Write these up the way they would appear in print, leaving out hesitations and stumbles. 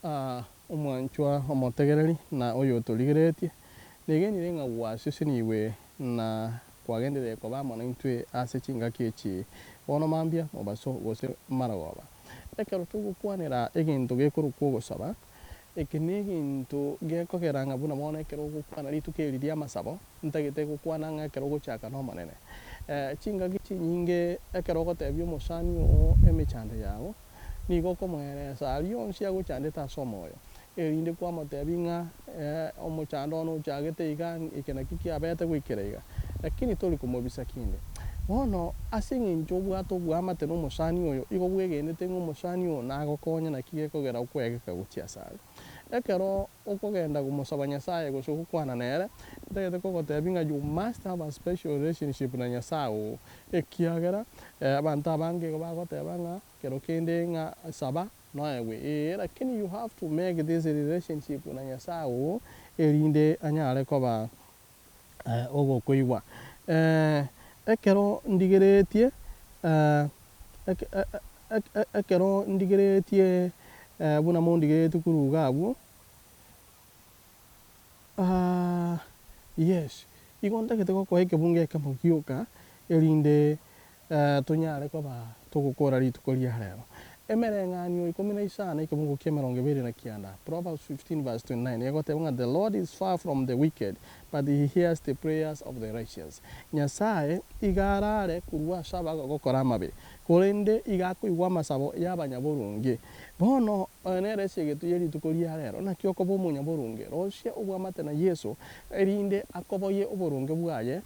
Omwanchwa omotegereri na oyotorigereretie, negenire ng'a gwasesenigwe na kwagenderire koba amo naintwe ase chingaki echi bono mambia, mobaso, gose marogoba. Ekero togokwanera egento gekorokwa ogosaba, eke negento gekogera ng'a buna bono ekero ogokwana rituko eri ri'amasabo, ntagete gokwana ng'a ekero ogochaka n'Omonene. Chingaki chinyinge ekero ogotebia omosani oo emechando yago, Nigo okomoeresa aria onsi agochandete ase omoyo, erinde kwamotebia ng'a omochando one ochagete iga, eke nakio kiabete goikera iga, lakini tori komobisa kende. Bono ase eng'encho obwate oboamate na omosani oyo, igo bwegenete ng'a omosani oyo nagokonye naki gekogera okoegeka gochia asare. Ekero okogenda komosaba Nyasaye gose gokwana nere, ntagete kogotebia ng'a you must have a special relationship na Nyasaye oo, ekiagera abanto abange igo bagoteba ng'a Kero kende ng'a saba noegwe, ee, lakini you have to make this relationship na Nyasae oo erinde anyare koba ogokoigwa. Ekero ndigeretie ekero ndigeretie buna mondigeretie korwa iga abwo, yes, igo ntagete gokoa ekebungo ekemo gioka erinde tonyare koba togokora rituko ria rero. Emereng'anio ikomi na isano ekebungo kia emerongo ebere na kianda, Proverbs 15 verse 29, egoteba ng'a The Lord is far from the wicked, but he hears the prayers of the righteous. Nyasae iga arare korwa ase abagokora amabe, korende iga akoigwa amasabo y'abanyaboronge. Bono oyo nere esegeto ye rituko ria rero, naki okoba omonyaboronge, rosia obwamate na Yeso, erinde akoboyie oboronge bwaye,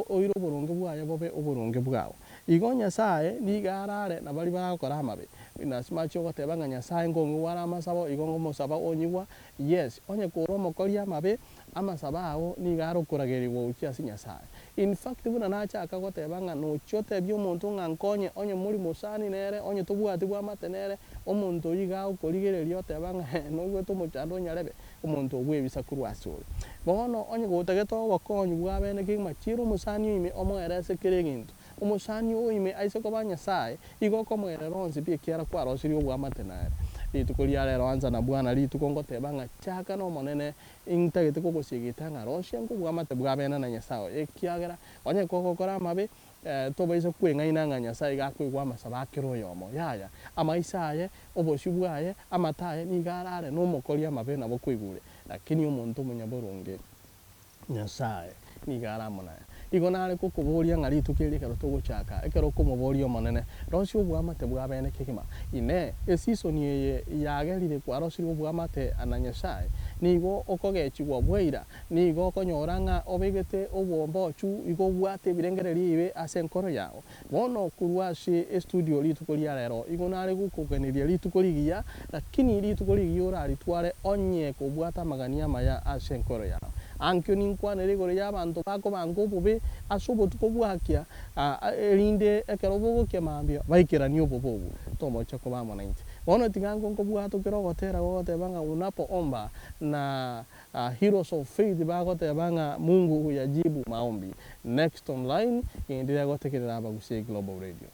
Oire oboronge bwaye bobe oboronge bwao. Igo Nyasae nigo arare na baria baragokora amabe. Inasima ogoteba ng'a Nyasae nkong'igwa are amasabo, igo ngomosaba onyigwa? Yes, onye kore omokori amabe, amasabo ao nigo are okoragerigwa gochia ase Nyasae. In fact buna nachaka goteba ng'a nochia otebie omonto ng'a nkonye onye mori mosani nere, onye tobwati bwamate nere, omonto oyio iga agokorigereria oteba ng'a hee noigwete omochando onyarebe. Omonto obwebisa korwa asore. Bono onye gotagete obokonyi bwa bene kegima, chiira omosani oime omoere ase kera egento. Omosani oime aise koba Nyasae, igo okomoerera onsi pi ekiagera kwarosirie oboamate nere. Rituko ria rero ansa na Bwana rituko ngoteba ng'a chaka n'Omonene, intagete kogosiegeta ng'a rosia nkoboamate bwa bene na Nyasae oye, ekiagera onye kogokora amabe, Tobaisa kweng'aina ng'a Nyasae iga akoigwa amasabo a kera oyomo. Yaya, amaiso aye, obosio bwaye, amato aye nigo arare nomokori amabe nabo koigure, lakini omonto omonyaboronge Nyasae nigo are amo naye. Igo nare kokoboria ng'a rituko eri ekero togochaka, ekero okomoboria Omonene, rosia oboamate bwa bene kegima. Inee! Esisoni eye yagerire kwarosirie oboamate na Nyasae? Nigo okogechigwa bwaira Nigo okonyora ng'a obegete obombochu igo obwate ebirengererio ebibe ase enkoro yao. Bono korwa ase estudio rituko ria rero igo nare gokoganeria rituko rigiya, lakini rituko rigiya oraritware onye kobwate amagani amaya ase enkoro yao. Ankio ninkwanere igoro y'abanto bakobanga obobe ase obotuko bwakia, erinde ekero bogokia mambia baikeranie obobe obwo. Tomocha koba amo nainche. Bono tiga nkobwatokera ogotera gogoteba ng'a unapo omba na Heroes of Faith bagoteba ng'a Mungu huyajibu maombi. Next on line, genderera gotegerera Abagusii Global Radio.